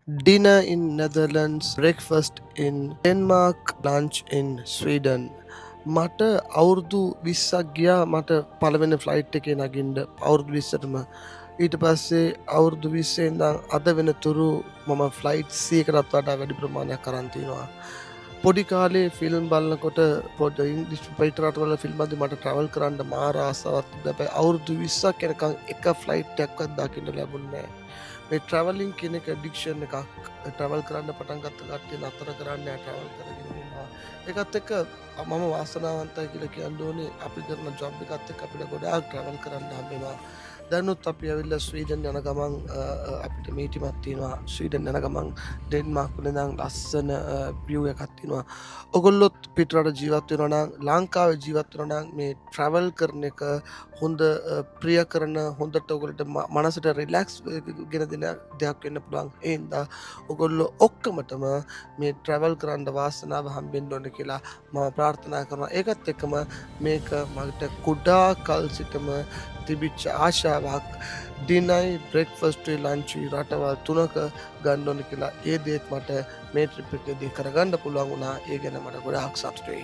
Dinner in Netherlands, breakfast in Denmark, lunch in Sweden. මට අවුරුදු 20ක් ගියා මට පළවෙනි ෆ්ලයිට් එකේ නගින්න, අවුරුදු 20ටම. ඊට පස්සේ අවුරුදු 20 ඉඳන් අද වෙනතුරු මම ෆ්ලයිට් 100කටත් වඩා වැඩි ප්‍රමාණයක් අරන් තිනවා. පොඩි කාලේ ෆිල්ම් බලනකොට පොඩ ඉංග්‍රීසි පිට රටවල ෆිල්ම් බලද්දි මට ට්‍රැවල් කරන්න මාර ආසාවක් තිබ්බා. හැබැයි අවුරුදු 20ක් යනකම් එක ෆ්ලයිට් එකක්වත් දකින්න ලැබුණේ නෑ. මේ ට්‍රැවලින් කියන එක ඇඩික්ෂන් එකක්. ට්‍රැවල් කරන්න පටන් ගත්ත කට්ටිය නතර කරන්නේ නෑ, ට්‍රැවල් කරගෙන ඉන්නවා. ඒකත් එක්ක මම වාසනාවන්තයි කියලා කියන්න ඕනේ, අපි කරන ජොබ් එකත් එක්ක අපිට ගොඩාක් ට්‍රැවල් කරන්න හම්බ වෙනවා. දැනුත් අපි ඇවිල්ලා ස්වීඩන් යන ගමන් අපිට මීටිමක් තියෙනවා. ස්වීඩන් යන ගමන් ඩෙන්මාර්ක් වල ඉඳන් ලස්සන විව් එකක් තියෙනවා. ඔගොල්ලොත් පිටරට ජීවත් වෙනවා නම්, ලංකාවේ ජීවත් වෙනවා නම්, මේ ට්‍රැවල් කරන එක හොඳ ප්‍රිය කරන, හොඳට ඔයගොල්ලන්ට මනසට රිලැක්ස් ගෙන දෙන දෙයක් වෙන්න පුළුවන්. ඒ හින්දා ඔගොල්ලෝ ඔක්කොමටම මේ ට්‍රැවල් කරන්න වාසනාව හම්බෙන්න ඕන කියලා මම ප්‍රාර්ථනා කරනවා. ඒකත් එක්කම මේක මට කුඩා කල් සිටම තිබිච්ච ආශාවක්, ඩිනයි බ්‍රෙක්ෆස්ටුයි ලන්චුයි රටවල් තුනක ගන්න ඕන කියලා. ඒ දේත් මට මේ ට්‍රිප් එකේදී කරගන්න පුළුවන් වුණා. ඒ ගැන මට ගොඩාක් සතුටුයි.